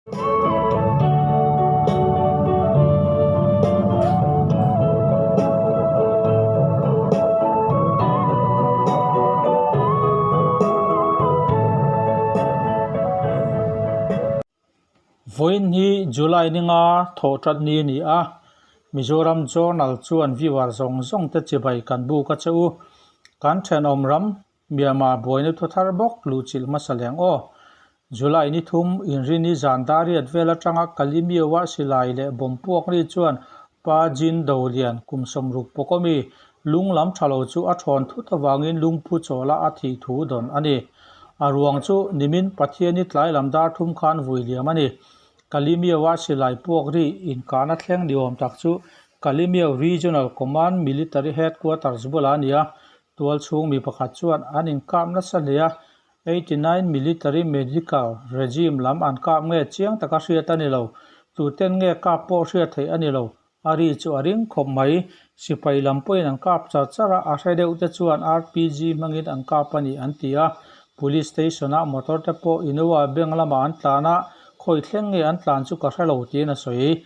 Vawiin hi July ninga thawh tat ni a ni a, Mizoram Journal chuan viewer zawng zawng te chibai kan buk a che u. Kan thenawm ram Myanmar buaina thu thar bawk luhchilh hmasa leng aw. July ni thum Inrini zan dariat vel atanga Kalimiawa silai leh bawm puak ri chuan Pa Jin Dolian kum sawmruk pawkawmi lung lam tha lo chu a thawn thut avangin lungphu chawla a thih thu dawn a ni. A ruang chu nimin Pathiani tlai lam dar thum khan vui liam a ni. Kalimiawa silai puak ri inkahna thleng ni awm tak chu Kalimiaw Regional Command Military Headquarters bulah a ni a, Tual chhung mi pakhat chuan an inkap nasa hle a, 89 Military Medical Regime lam an kap nge chiang taka hriat a ni lo. Tuten nge kap pawh hriat theih a ni lo. A ri chu a ring khawp mai. Sipai lam pawhin an kap char char a, a hre deuh te chuan RPG hmangin an kap a ni an ti a. Police station ah motor te pawh Innova bank lamah an tlan a, khawi thleng nge an tlan chu ka hre lo tiin a sawi.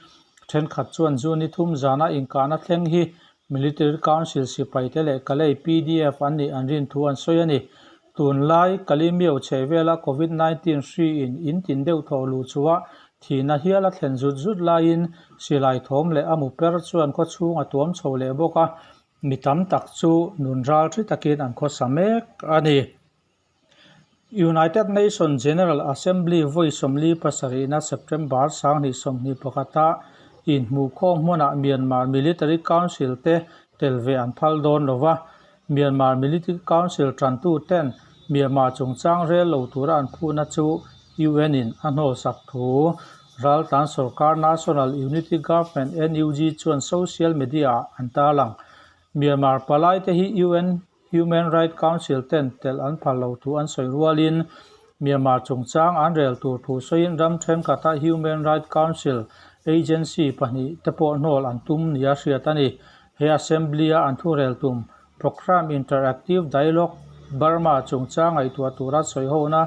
Thenkhat chuan June ni thum zana inkahna thleng hi Military Council sipaite leh Kalay PDF an nih an rin thu an sawi a ni. Tunlai Kalimiau chhehvela Covid 19 hri in in tin deuh thawh luh chhuah thihna hial a thlen zut zut laiin silai thawm leh a mu per chuan khaw chhung a tuam chho leh bawk a, mi tam tak chu nun ral thi takin an khawsa mek a ni. United Nations General Assembly vawi sawmli pasarihna September 2021-a inhmuhkhawm hmunah Myanmar Military Council te tel ve an phal dawn lo va, Myanmar Military Council tantu ten Myanmar chungchang rel lo tura an phutna chu UN in a hnawlsak thu Raltlan Sorkar National Unity Government, NUG, chuan social media-ah an tarlang. Myanmar palaite hi UN Human Rights Council ten telh an phal lo thu an sawi rualin Myanmar chungchang an rel tur thu sawiin ram thenkhatah Human Rights Council agency pahnih te pawh hnawl an tum nia hriat a ni. He Assembly-a an thurel tum Programme Interactive Dialogue Burma chungchang ngaihtuah tura sawihona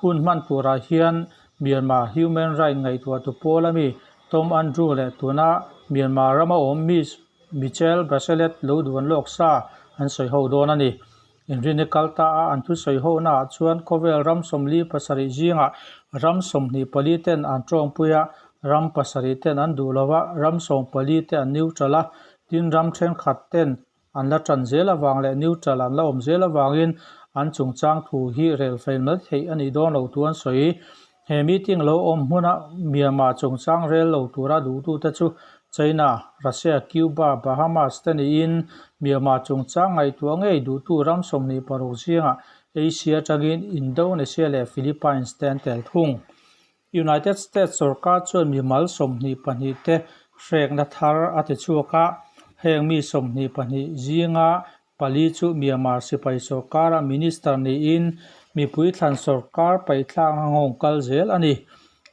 hun hman turah hian Myanmar Human Rights ngaihtuahtu pawl ami Tom Andrew leh tuna Myanmar rama awm Miss Michelle Bachelet lo duan lawk sa an sawi ho dawn a ni. Inrini kal ta a an thusawi ho naah chuan khawvel ram 47 zingah ram 24 ten an tawngpui a, ram pasarih ten an duh lo a, ram 14 te an neutral a, tin ram thenkhat ten an la tan zel avang leh neutral an la awm zel avangin an chungchang thu hi rel fel mai theih a nih dawn lo thu an sawi. He meeting lo awm hmuna Myanmar chungchang rel lo tura duhtute chu China, Russia, Cuba, Bahamas te niin Myanmar chungchang ngaihtuah ngei duhtu ram 26 zingah Asia atangin Indonesia leh Philippines te an tel thung. United States sorkar chuan mimal 22 te hrekna thar a ti chhuak a, heng mi 22 zinga pali chu Myanmar sipai sorkara minister niin mipui thlan sorkar paihthlak a nghawng kal zel a ni.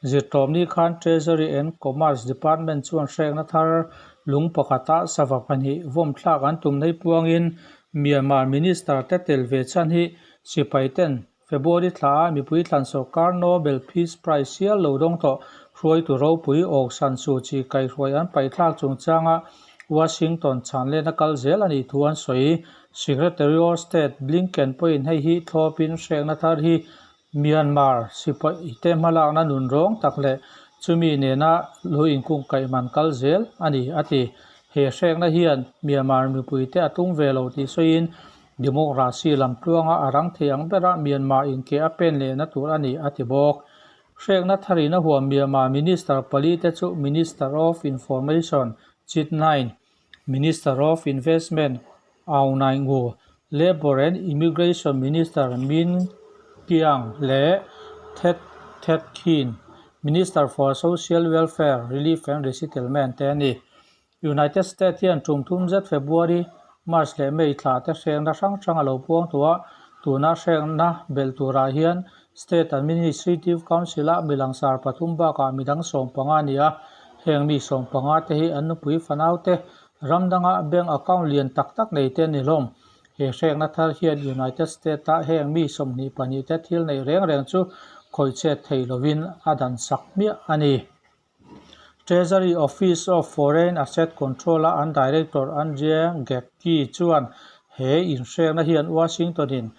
Zirtawpni khan Treasury and Commerce Department chuan hrekna thar lung pakhata sava pahnih vawmthlak an tum nei puangin Myanmar minister te tel ve chhan hi sipai ten February thla a mipui thlan sorkar Nobel Peace Prize sial lo dawng tawh hruaitu ropui Aung San Suu Kyi kaihhruai an paihthlak chungchanga Washington chhanlena kal zel a nih thu an sawi. Secretary of State Blinken pawhin hei hi thlawpin hrekna thar hi Myanmar sipaite hmalakna nun rawng tak leh chumi nena lo inkungkaih man kal zel a ni, a ti. He hrekna hian Myanmar mipuite a tum ve lo tih sawiin Democracy lam tluanga a rang thei ang bera Myanmar inke a pen lehna tur a ni, a ti bawk. Hrekna tharina huam Myanmar Minister pali te chu Minister of Information Chit Naing, Minister of Investment Aung Naing Oo, Labour and Immigration Minister Min Kyang leh Thet Thet Khin, Minister for Social Welfare, Relief and Resettlement te a ni. United States hian tum thum zet February, March leh May thla te hrengna hrang hrang a lo puang tawh a, tuna hrengna belh turah hian State Administrative Council-a mi langsar pathum bakah midang 15 a ni a, heng mi 15 te hi an nupui fanau te ram danga bank account lian tak tak nei te a ni hlawm. He hrengna thar hian United States-a heng mi 22 te thil neih reng reng chu khawih chet thei lovin a dansak hmiah a ni. Treasury Office of Foreign Asset Control-a an Director Andrea Gacki chuan he inhrekna hian Washington-in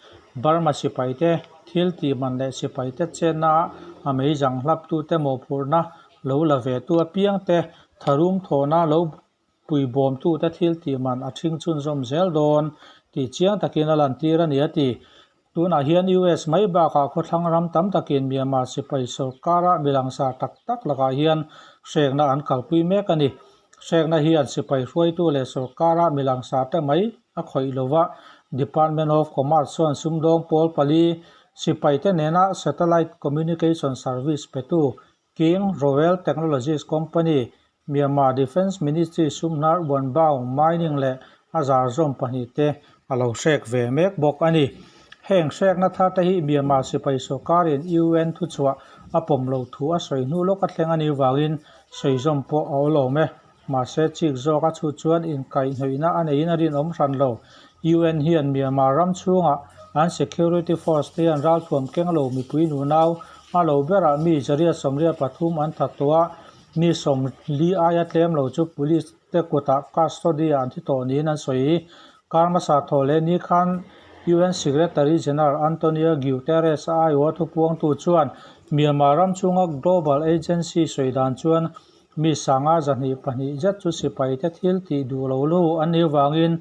Burma sipaite thil tih man leh sipaite chenna a meizang hlaptute mawhphurhna lo la vetu apiangte tharum thawhna lo puibawmtute thil tih man a ṭhing chhunzawm zel dawn tih chiang takin a lantir a ni a ti. Tunah hian US mai bakah khawthlang ram tam takin Myanmar sipai sorkara mi langsar tak tak lakah hian hrekna an kalpui mek a ni. Hrekna hian sipai hruaitu leh sorkara mi langsar te mai a khawih lo va, Department of Commerce chuan sumdawng pawl pali sipaite nena satellite communication service petu King Royal Technologies Company, Myanmar Defence Ministry sumhnar Wanbao Mining leh a zarzawm pahnihte a lo hrek ve mek bawk a ni. Heng hrekna thar te hi Myanmar sipai sawrkarin UN thuchhuah a pawm loh thu a sawi hnu lawk a thleng a nih vangin sawizawm pawh a awl awm e. Mahse chik zawk a chhut chuan inkaihhnawihna a neiin a rinawm hran lo. UN hian Myanmar ram chhungah an security force te hian ralthuam keng lo mipui nunau a lo berah mi zariat 83 an that tawh a, mi 40 aia tlem lo chu police te kutah custody ah an thi tawh niin an sawi. Kar hmasa thawh leh ni khan UN Secretary General Antonio Guterres a aiawha thupuangtu chuan Myanmar ram chhunga global agency sawi dan chuan Mi sanga 202 zet chu sipaite thil tih duh lo lu an nih vangin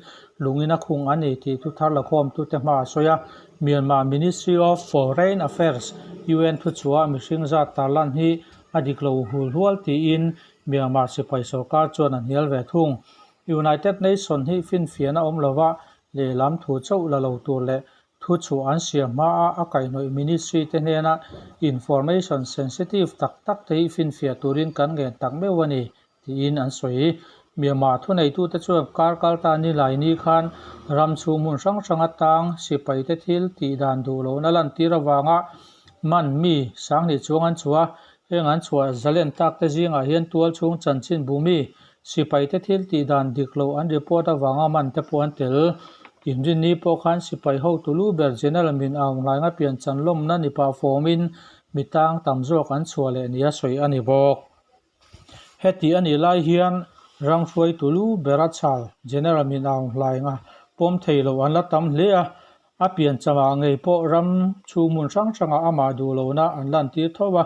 lungin a khung a ni tih thu thar lakhawmtute hma a sawi a. Myanmar Ministry of Foreign Affairs, UN thuchhuah mihring zat tarlan hi a dik lo hul hual tiin Myanmar sipai sorkar chuan a hnial ve thung. United Nation hi finfiahna awm lova lehlam thu chauh la lo tur leh Thuchhuah an siam hmaa a kaihhnawih ministry te hnena information sensitive tak tak te hi finfiah turin kan ngen tak meuh a ni, tiin an sawi. Myanmar thuneitute chuan kar kalta nilai ni khan ram chhung hmun hrang hrang atang sipaite thil tih dan duh lohna lantir avanga man mi 2000 chuang an chhuah a, heng an chhuah zalen tak te zingah hian tual chhung chanchin bu mi Sipaite thil tih dan dik lo an report avanga man te pawh an tel. Inrinni pawh khan sipai hotu lu ber General Min Aung Hlaing a pian chan lawmna ni pah fawmin mi tang tam zawk an chhuah leh nia sawi a ni bawk. Heti a nih lai hian ram hruaitu lu bera chhal General Min Aung Hlaing a pawm thei lo an la tam hle a, A pianchamah ngei pawh ram chhung hmun hrang hrangah amah duh lohna an lantir tho a,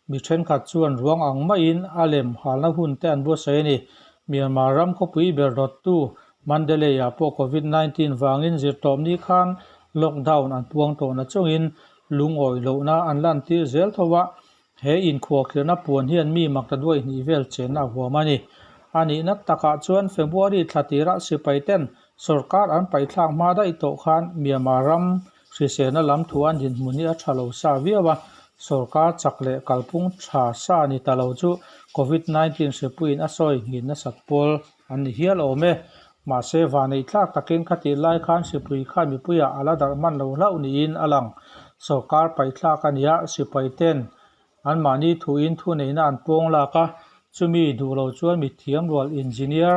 mi thenkhat chuan ruang ang maiin a lem halna hun te an buatsaih a ni. Myanmar ram khawpui ber rawttu Mandalay-ah pawh Covid 19 vangin zirtawpni khan lockdown an puang tawhna chungin lungawi lohna an lantir zel tho a, He inkhuahkhirhna puan hian mi makta duai hnih vel chenna a huam a ni. A nihna takah chuan February thla tirah sipai ten sorkar an paihthlak hma daih tawh khan Myanmar ram hriselna lam thu an dinhmun hi a tha lo sa viau a, sorkar chak leh kalphung tha sa ni ta lo chu Covid 19 hripuiin a sawi nghin nasat pawl an ni hial awm e. Mahse vanneih thlak takin khatih lai khan hripui khan mipuiah a la darh hman lo hlauh niin a lang. Sorkar paihthlak a nia, sipai ten anmahni thuin thuneihna an pawng lak a, chumi duh lo chuan mithiam rual engineer,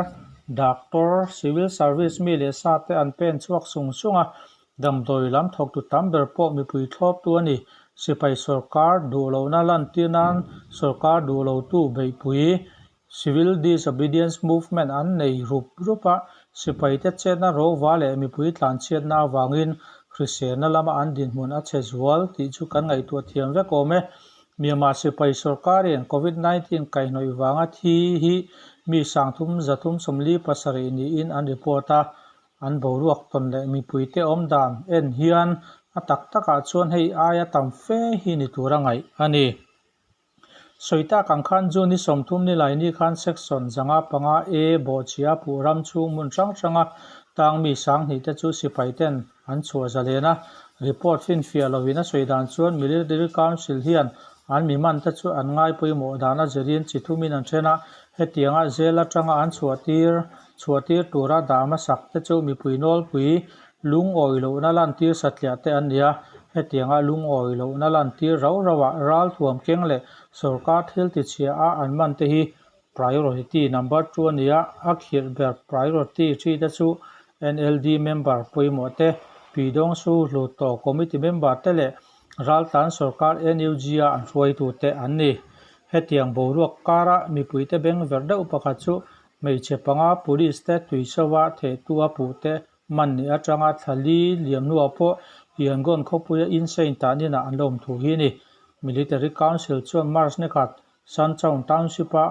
doctor, civil service mi leh sa te an pen chhuak sung sung a, damdawi lam thawktu tam ber pawh mipui thlawptu a ni. Sipai sorkar duh lohna lantir nan sorkar duh lotu beihpui Civil Disobedience Movement an nei rup rup a, sipaite chetna rova leh mipui tlanchhiatna avangin hriselna lama an dinhmun a chhe zual tih chu kan ngaihtuah thiam vek awm e. Myanmar sipai sorkarin Covid 19 kaihhnawih vanga thi hi mi 3347 niin an report a, an boruak tawn leh mipuite awmdan en hian a tak takah chuan hei aia tam fe hi ni tura ngaih a ni. Sawi tak ang khan June ni 30 ni lai ni khan Section 505 A bawhchhia puh ram chhung hmun hrang hranga tang mi 2000 te chu sipai ten an chhuah zalen a. Report finfiah lovin a sawi dan chuan Military Council hian an mi man te chu an ngai pawimawh dan a zirin chi thumin an then a, hetianga jail atanga an chhuahtir chhuahtir tura dah hmasak te chu mipui nawlpui Lungawi lohna lantir satliah te an ni a, hetianga lungawi lohna lantir rau rauah ralthuam keng leh sorkar thil tichhia a an man te hi priority number two a ni a, a khirh ber priority three te chu NLD member pawimawh te, Pidawngsu Hluttaw Committee member te leh. Raltlan sorkar NUG-a an hruaitute an ni. Hetiang boruak kara mipuite beng verh deuh pakhat chu hmeichhe panga police te tuisova thehtua puhte man ni atanga thla li liam hnuah pawh Yangon khawpuia Insein tanin ah an la awm thu hi a ni. Military Council chuan March ni khat Sanchaung Township-a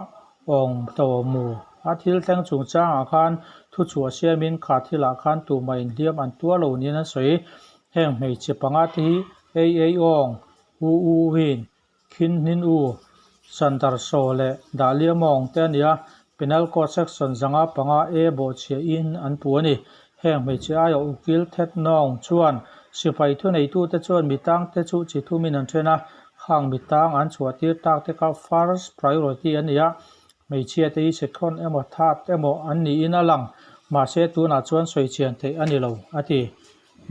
awng to mu a thil thleng chungchangah khan thuchhuah siamin kha thilah khan tumah inhliam an tuar lo niin an sawi. Heng hmeichhe panga te hi Ei Ei Awng, U U Win, Khin Hnin U, Sandar Saw leh Dahlia Mawng te a ni a, Penal Code Section 505 A bawhchhiah in an puh a ni. Heng hmeichhe aiawh ukil Thet Nawng chuan sipai thuneitute chuan mitangte chu chi thumin an then a, khang mitang an chhuahtir tak te kha first priority a ni a, hmeichhiate hi second emaw third emaw an niin a lang, mahse tunah chuan sawichian theih a ni lo, a ti.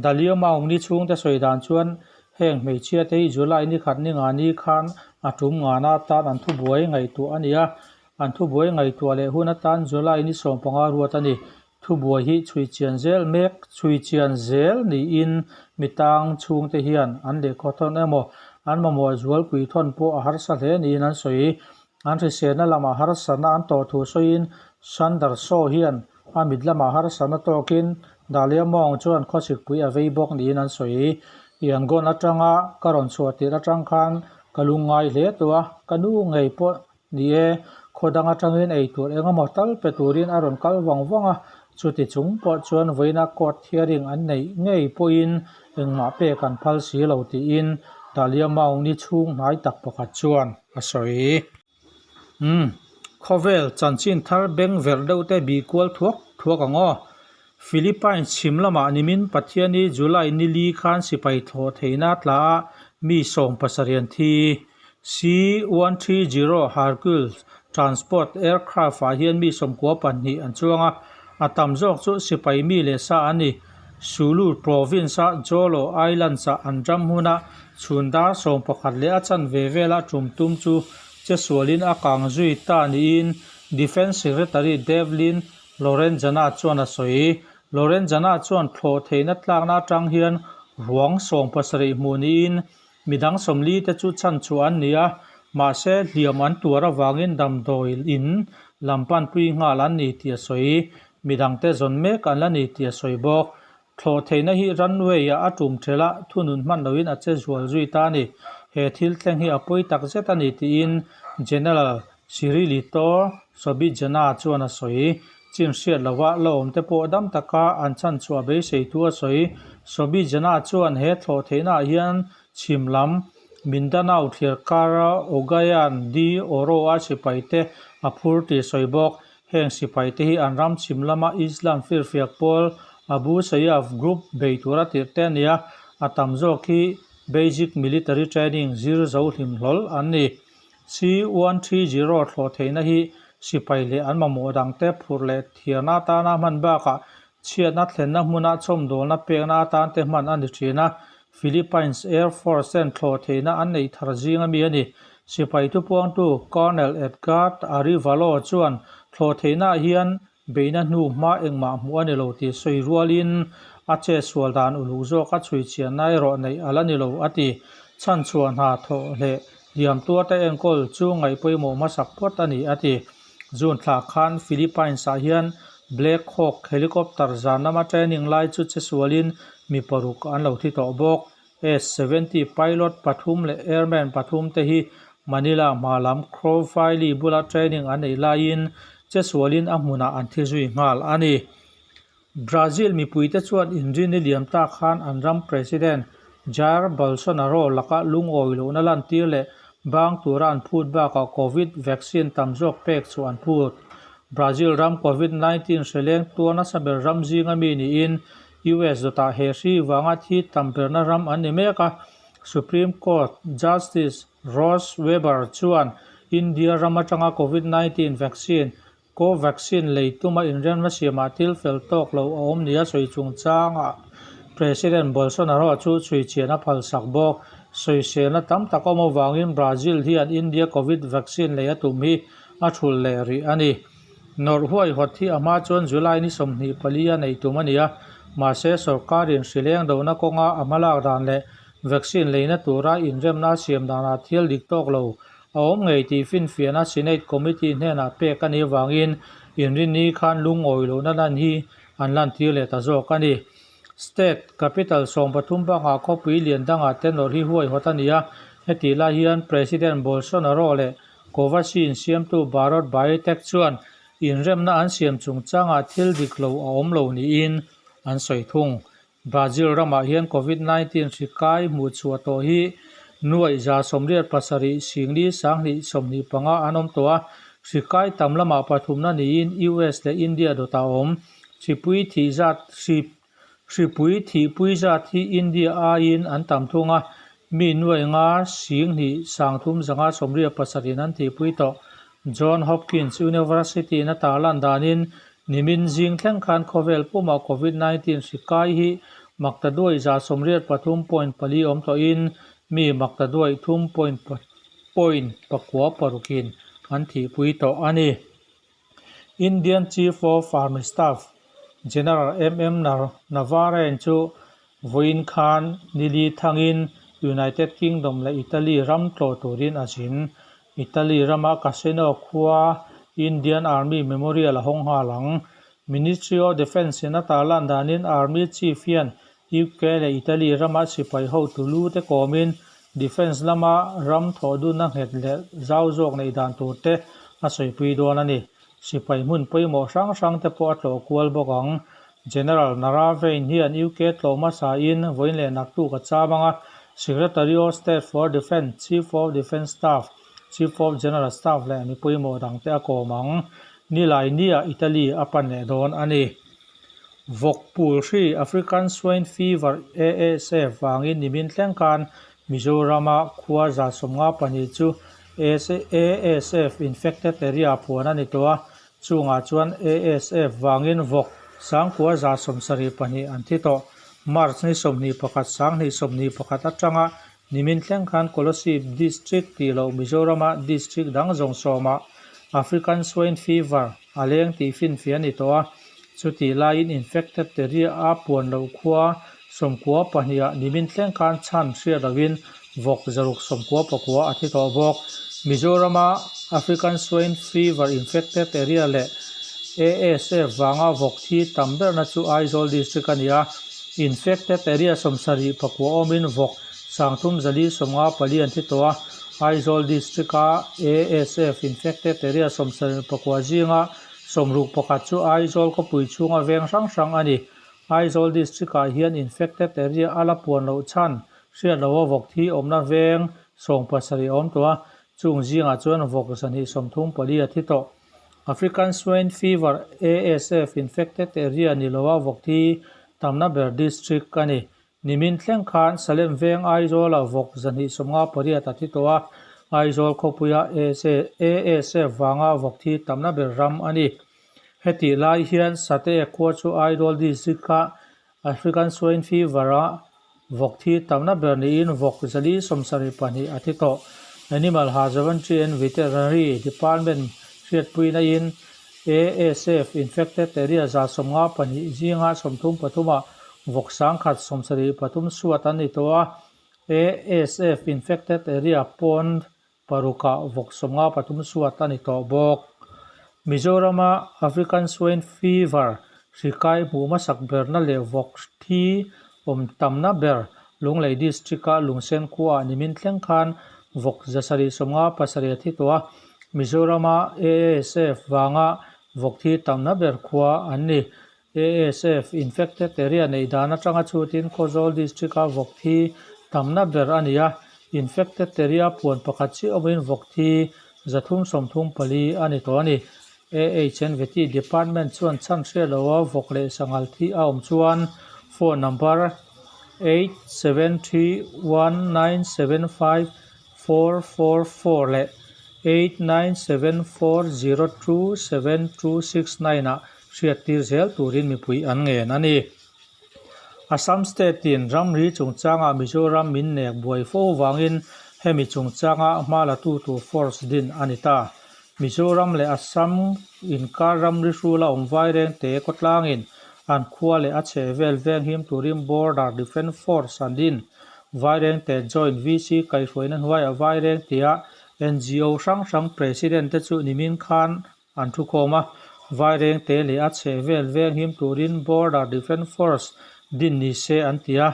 Dalio Maung ni chhungte sawi dan chuan heng hmeichhiate hi July ni khat ni nga ni khan a tum ngana atan an thubuai ngaihtuah a ni a, an thubuai ngaihtuah leh hun atan July ni 15 ruat a ni. Thubuai hi chhui chian zel mek chhui chian zel niin mitang chhungte hian an lehkhaw thawn emaw an mamawh zualpui thawn pawh a harsa hle niin an sawi. An hriselna lamah harsatna an tawh thu sawiin Sander Shaw hian a mit lamah harsatna tawkin Dahlia Mawng chuan khawsikpui a vei bawk niin an sawi. Yangon atanga ka rawn chhuah tirh atang khan ka lungngai hle tawh a, ka nu ngei pawh Ni e, khaw dang atangin ei tur eng emaw tal pe turin a rawn kal vang vang a, chuti chung pawh chuan vawiina court hearing an neih ngei pawhin engmah pek an phal si lo tiin Dahlia Maung ni chhung hnai tak pakhat chuan a sawi. Umm, khawvel chanchin thar beng verh deuh te bih kual thuak thuak ang aw. Philippines chhim lamah nimin Pathiani July ni li khan sipai thlawh theihna tla a mi 70 an thi. C-130 Hercules transport aircraft-ah hian mi 92 an chuang a, a tam zawk chu sipai mi leh sa an ni. Sulu province-a Jolo Islands-ah an ram hmuna chhun dar 11 leh a chanve vela tum tum chu chesualin a kang zui ta niin Defence Secretary Devlin Lorenzana chuan a sawi. Lorenzana chuan thlawh theihna tlakna atang hian ruang 70 hmuh niin midang 40 te chu chhanchhuah an ni a, mahse hliam an tuar avangin damdawi in lam panpui nghal an ni tih a sawi. Midangte zawn mek an la ni tih a sawi bawk. Thlawh theihna hi runway-ah a tum ṭhelh a, thunun hman loin a che zual zui ta a ni. He thil thleng hi a pawi tak zet a ni tiin General Cirilito Sobijana chuan a sawi. Chin hriat lova la awmte pawh dam taka an chhanchhuah beisei thu a sawi. Sobijana chuan he thlawh theihnaah hian chhim lam Mindanao thliar kara Ogayan de Oro-a sipaite a phur tih a sawi bawk. Heng sipaite hi an ram chhim lama Islam firfiak pawl Abu Sayyaf Group bei tura tirh te a ni a, a tam zawk hi basic military training zir zo hlim hlawl an ni. C-130 thlawh theihna hi sipai leh an mamawh dangte phurh leh thiarna atana hman bakah chhiatna thlenna hmuna chhawmdawlna pekna atan te hman a ni thin a, Philippines Air Force ten thlawh theihna an neih thar zing a mi a ni. Sipai thupuangtu Colonel Edgar Arevalo chuan thlawh theihnaah hian beihna hnu hma engmah hmuh a ni lo tih sawi rualin a chetsual dan uluk zawk a chhui chianna erawh neih a la ni lo a ti. Chhanchhuah hna thawh leh hliam tuarte enkawl chu ngaih pawimawh hmasak phawt a ni a ti. June thla khan Philippines-ah hian Black Hawk helicopter zan lama training lai chu chesualin mi paruk an lo thi tawh bawk. S-70 pilot pathum leh airman pathum te hi Manila hma lam Crow Valley bula training an neih laiin chesualin a hmunah an thi zui nghal a ni. Brazil mipuite chuan inrin i liam tak khan an ram President Jair Bolsonaro laka lungawi lohna lantir leh bang tura an phut bakah Covid vaccine tam zawk pek chu an phut. Brazil ram Covid 19 hreleng tuar nasa ber ram zinga mi niin US dawtah he hri vanga thi tam berna ram an ni mek a, Supreme Court Justice Ross Weber chuan India ram atanga Covid 19 vaccine Covaxin lei tuma inremna siamah thil fel tawk lo a awm nia sawi chungchangah President Bolsonaro chu chhuichhian a phalsak bawk. Sawiselna tam tak awm avangin Brazil hian India Covid vaccine lei a tum hi a thulh leh rih a ni. Nawrh huaihawt hi a hma chuan July ni 24 a neih tum a ni a, mahse sorkarin hrileng dona kawnga a hmalak dan leh Vaccine leina tura inremna a siam danah thil dik tawk lo a awm ngei tih finfiahna Senate Committee hnenah pek a nih avangin inrinni khan lungawi lohna lan hi an lantir leh ta zawk a ni. State capital 13 bakah khawpui lian dangah te nawrh hi huaihawt a ni a, hetih lai hian President Bolsonaro leh Covaxin siamtu Bharat Biotech chuan inremna an siam chungchangah thil dik lo a awm lo niin an sawi thung. Brazil ramah hian Covid 19 hri kai hmuh chhuah tawh hi nuaih 87 singli 10 25 an awm tawh a, hri kai tam lamah pathumna niin US leh India dawtah a awm. Hripui thih zat hri hripui thihpui zat hi India aiin an tam thung a, mi nuaih nga 10 357 in an thihpui tawh. John Hopkins University in a tarlan danin nimin zing thleng khan khawvel pumah Covid 19 hri kai hi maktaduai 83.4 awm tawhin mi maktaduai thum point point pakua parukin an thihpui tawh a ni. Indian Chief of Army Staff General MM Naravane chu vawiin khan nili thangin United Kingdom leh Italy ram tlawh turin a zin. Italy rama Cassino khua Indian Army Memorial a hawng nghal ang. Ministry of Defence in a tarlan danin Army Chief hian UK leh Italy rama sipai hotu lu te kawmin Defence lama ram thawh dunna nghet leh zau zawk neih dan tur te a sawipui dawn a ni. Sipai hmun pawimawh hrang hrang te pawh a tlawh kual bawk ang. General Naravane hian UK tlawh hmasa in vawiin leh naktuk a cham ang a, Secretary of State for Defence, Chief of Defence Staff, Chief of General Staff leh mi pawimawh dang te a kawm ang. Nilai nia Italy a pan leh dawn a ni. Vawk pul hri African Swine Fever, ASF, vangin nimin thleng khan Mizorama khua 52 chu ASF infected area puan a ni tawh a, chungah chuan ASF vangin vawk 9172 an thi tawh. March ni 21 2021 atanga nimin thleng khan Kolasib District tih loh Mizorama District dang zawng sawmah African Swine Fever a leng tih finfiah a ni tawh a, chutih laiin infected area a puan loh khua 92 ah nimin thleng khan chhan hriat loin vawk 699 a thi tawh bawk. Mizorama African Swine Fever infected area leh ASF vanga vawk thi tam berna chu Aizawl District a ni a, infected area 79 awmin vawk 3454 an thi tawh a, Aizawl District-a ASF infected area 79 zinga 61 chu Aizawl khawpui chhunga veng hrang hrang a ni. Aizawl District-ah hian infected area a la puan loh chhan hriat loha vawk thi awmna veng 17 a awm tawh a, chung zingah chuan vawk 234 a thi tawh. African Swine Fever, ASF, infected area ni loa vawk thi tamna ber district a ni. Nimin thleng khan Salem veng Aizawla vawk 258 a thi tawh a, Aizawl khawpuia ASF vanga vawk thi tamna ber ram a ni. Hetih lai hian Sate khua chu Aizawl district-a African Swine Fever-a vawk thi tamna ber niin vawk 472 a thi tawh. Animal Husbandry and Veterinary Department hriatpuina in ASF infected area 152 zinga 33 ah vawk 173 suat an ni tawh a, ASF infected area pond parukah vawk 53 suat a ni tawh bawk. Mizorama African Swine Fever hri kai hmuh hmasak berna leh vawk thi awm tamna ber Lunglei District-a Lungsen khuaah nimin thleng khan vawk 757 a thi tawh a, Mizorama ASF vanga vawk thi tamna ber khua an ni. ASF infected area neih dan atanga chhutin Khawzawl District-a vawk thi tamna ber a ni a, infected area puan pakhat chiah awmin vawk thi 334 a ni tawh a ni. AHNVT Department chuan chhan hriat loha vawk leh sanghal thi a awm chuan phone number 873197 5444 leh 8974027269 ah hriattir zel turin mipui an ngen a ni. Assam State in ramri chungchangah Mizoram min nek buai fo vangin hemi chungchanga hma la tu tur force din a ni ta. Mizoram leh Assam inkar ramri hrula awm vai reng te khawtlangin an khua leh a chhehvel venghim turin Border Defence Force an din. Vairengte Joint VC kaihhruaina hnuaiah Vairengtea ngo hrang hrang President te chu nimin khan an thukhawm a. Vairengte leh a chhehvel venghim turin Border Defence Force din ni se an ti a.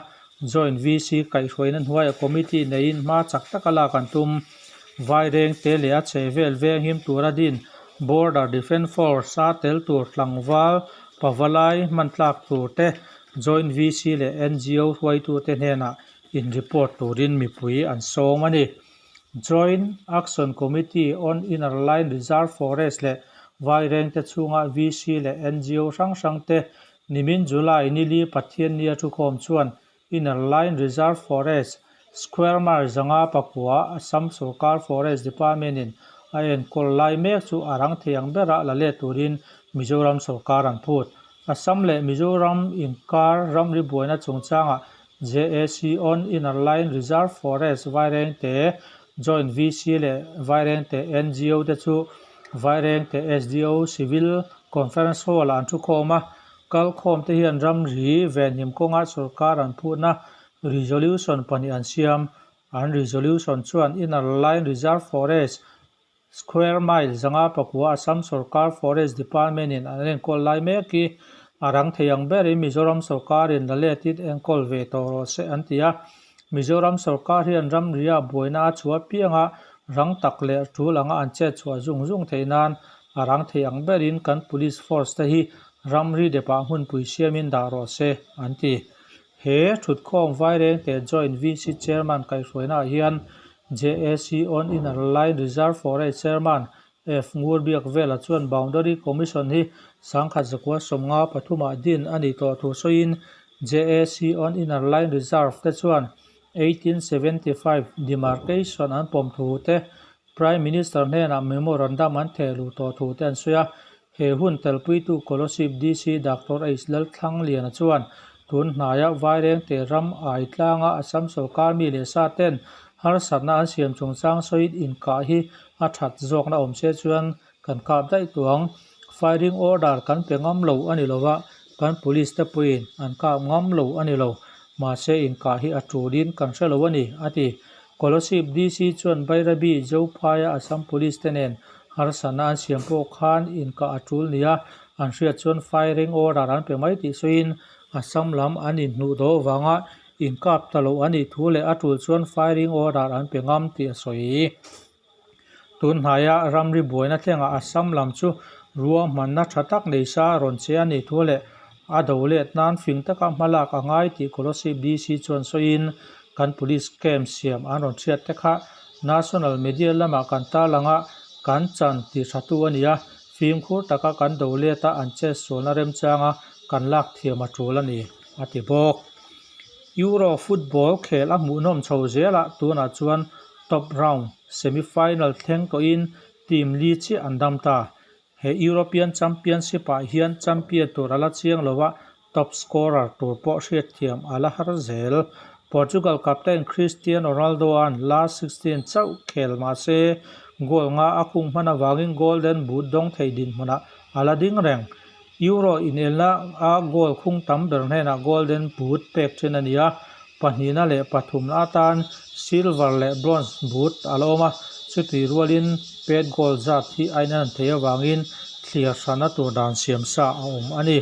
Joint VC kaihhruaina hnuaiah committee neiin hma chak taka lak an tum. Vairengte leh a chhehvel venghim tura din Border Defence Force a tel tur tlangval pavalai hman tlak tur te Joint VC leh ngo hruaitute hnenah in report turin mipui an sawm a ni. Joint Action Committee on Inner Line Reserve Forest leh Vairengte chhunga VC leh ngo hrang hrangte nimin July nili Pathiannia thukhawm chuan Inner Line Reserve Forest, Square Mile 504 Assam Sorkar Forest Department-in a enkawl lai mek chu a rang thei ang bera la let turin Mizoram sorkar an phut. Assam leh Mizoram inkar ramri buaina chungchangah JAC on Inner Line Reserve Forest Vairengte Joint VC leh Vairengte ngo te chu Vairengte SDO Civil Conference Hall-ah an thukhawm a. Kalkhawm te hian ramri venhim kawnga sorkar an phutna resolution pahnih an siam. An resolution chuan Inner Line Reserve Forest Square Mile 504 Assam sorkar Forest Department in an enkawl lai mek hi a rang thei ang berin Mizoram sorkarin la letin enkawl ve tawh rawh se an ti a. Mizoram sorkar hian ramria buaina a chhuah pianga rang tak leh tul anga an chet chhuah zung zung theih nan a rang thei ang berin kan police force te hi ramri depah hmunpui siamin dah rawh se an ti. He thutkhawm Vairengte Joint VC Chairman kaihhruainaah hian JAC on Inner Line Reserve Forest Chairman F Ngurbiakvela chuan Boundary Commission hi 1953 ah din a nih tawh thu sawiin JAC on Inner Line Reserve te chuan 1875 demarcation an pawm thu te Prime Minister hnenah memorandum an theh luh tawh thu te an sawi a. He hun telpuitu Kolasib DC Doctor H Lalthlangliana chuan tun hnaia Vairengte ram ai tlanga Assam sorkar mi leh sa ten harsatna an siam chungchang sawiin inkah hi a that zawkna awm se chuan kan kap daih tawh ang. Firing order kan pe ngam lo a ni lova, kan police te pawhin an kap ngam lo a ni lo. Mahse inkah hi a tulin kan hre lo a ni, a ti. Kolasib DC chuan Bairabi Zophaia Assam Police te nen harsatna an siam pawh khan inkah a tul nia an hriat chuan firing order an pe mai tih sawiin Assam lam an inhnuh daw vanga inkap ta lo a nih thu leh a tul chuan firing order an pe ngam tih a sawi. Tun hnaia ramri buaina thlengah Assam lam chu ruahmanna tha tak nei sa rawn che a nih thu leh a do let nan fing taka hmalak a ngai tih Kolasib DC chuan sawiin kan police camp siam an rawn hriat te kha national media lamah kan tarlang a, kan chan tih thatu a ni a, fimkhur taka kan do let a an chetsualna remchanga kan lak thiam a tul a ni, a ti bawk. Euro football khel a hmuhnawm chho zel a, tunah chuan top round semi-final thleng tawhin team li chiah an dam ta. He European Championship-ah hian champion tur a la chiang lo a, top scorer tur pawh hriatthiam a la har zel. Portugal captain Cristiano Ronaldo-a'n last 16 chauh khel mah se, goal nga a khung hman avangin golden boot dawng thei dinhmunah a la ding reng. Euro inelna a goal khung tam ber hnenah golden boot pek thin a ni a, pahnihna leh pathumna atan silver leh bronze boot a la awm a, chutih rualin pet goal zat hi a inan theih avangin thliar hranna tur dan siam sa a awm a ni.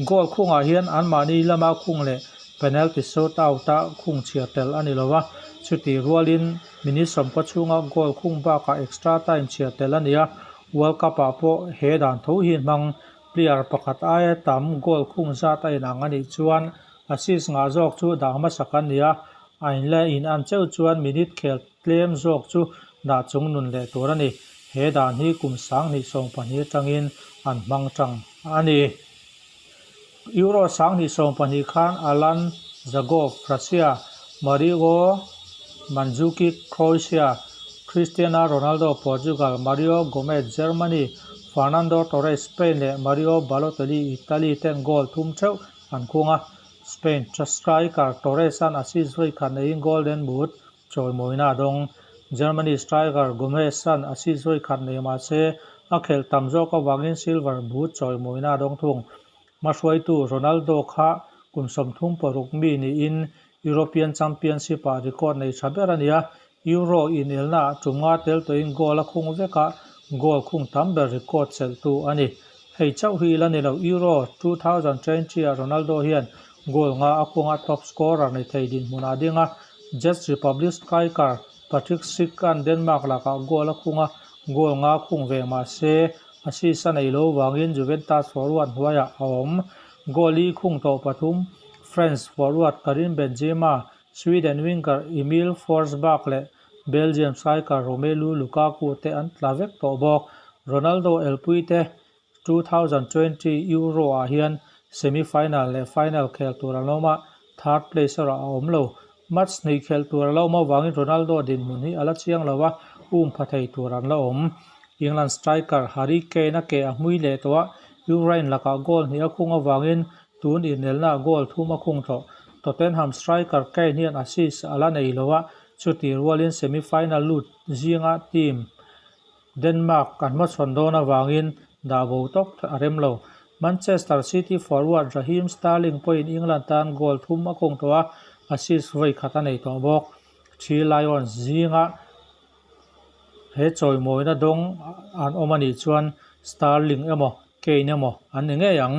Goal khungah hian anmahni lama khung leh penalty shootout a khung chhiar tel a ni lo a, chutih rualin minute sawmkaw chhunga goal khung bakah extra time chhiar tel a ni a, World Cup-ah pawh he dan tho hi hmang player pakhat aia tam goal khung zat a inang a nih chuan assist ngah zawk chu dah hmasak an ni a, a inla in an cheu chuan minute khel tlem zawk chu dah chung nun leh tur a ni. He dan hi kum 2012 atangin an hmang tang a ni. Euro 2012 khan Alan Zagov, Russia, Mario Mandzukic, Croatia, Cristiano Ronaldo, Portugal, Mario Gomez, Germany, Fernando Torres, Spain, leh Mario Balotelli, Italy, ten goal thum theuh an khung a. Spain striker Torres-a'n assist vawi khat neiin golden boot chawimawina a dawng. Germany striker Gomez-a'n assist vawi khat nei mah se a khelh tam zawk avangin silver boot chawimawina a dawng thung. Hmahruaitu Ronaldo kha kum 36 mi niin European Championship-ah record nei tha ber a ni a, Euro inelnaah tum nga tel tawhin goal a khung vek a, goal khung tam ber record chelhtu a ni. Hei chauh hi ila ni lo, Euro 2020-ah Ronaldo hian goal nga a khung a, top scorer ni thei dinhmunah a ding a, Czech Republic striker Patrik Schick-a'n Denmark lakah goal a khung a, goal nga khung ve mah se assist a nei lo vangin Juventus forward hnuaiah a awm. Goal i khung tawh pathum, France forward Karim Benzema, Sweden winger Emil Forsberg leh Belgium striker Romelu Lukaku te an tla vek tawh bawk. Ronaldo elpui te 2020 Euro ah hian semi-final leh final khel tur an awm a, third place erawh a awm lo. Match hnih khelh tur a la awm avangin Ronaldo dinhmun hi a la chiang lo a, um pha thei tur an la awm. England striker Harry Kane a ke a hmui leh tawh a, Ukraine lakah goal hnih a khung avangin tun inelnaah goal thum a khung tawh. Tottenham striker Kane hian assist a la nei lo a, chutih rualin semi-final lut zinga team Denmark an hmachhawn dawn avangin dah bo tawk a rem lo. Manchester City forward Raheem Sterling pawhin England tan goal thum a khung tawh a, assist vawi khat a nei tawh bawk. Three Lions zinga he chawimawina dawng an awm a nih chuan Sterling emaw Kane emaw an ni ngei ang.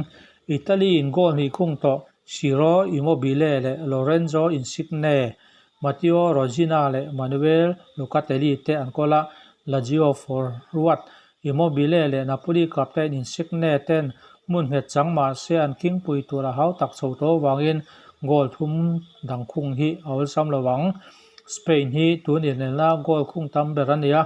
Italy in goal hnih khung tawh Ciro Immobile leh Lorenzo Insigne Matteo Rosina leh Manuel Locatelli te an kawl a, Lazio forward Immobile leh Napoli captain Insigne ten hmun nghet chang mah se an khingpui tur a hau tak chho tawh avangin goal thum dang khung hi a awlsam lo ang. Spain hi tun inelna goal khung tam ber a ni a,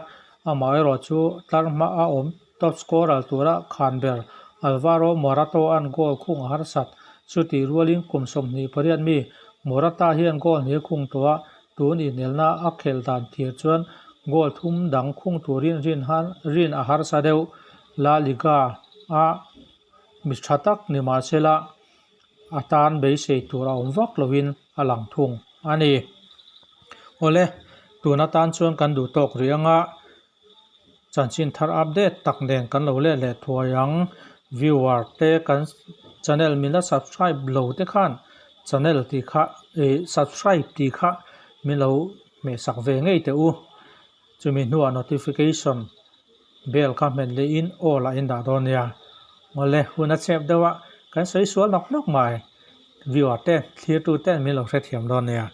amaherawh chu tlar hma a awm top scorer tura khan ber Alvaro Morata-a'n goal khung a harsat. Chutih rualin kum 28 mi Morata hian goal hnih a khung tawh a, tun inelna a khelh dan thir chuan goal thum dang khung turin rin a harsa deuh. La Liga-a mi tha tak ni mahsela a tan beisei tur a awm vak loin a lang thung a ni. Awle, tun atan chuan kan duh tawk rih anga Chanchin thar update tak nen kan lo let leh thuai ang. Viewer te kan channel min la subscribe lo te khan channel tih kha ih subscribe tih kha min lo hmeh sak ve ngei teh u. Chumi hnuah notification bell kha hmet leh in all ah in dah dawn nia. Awle hun a chep deuh a kan sawi sual nawk nawk mai. Viewer te thlir tu ten min lo hrethiam dawn nia.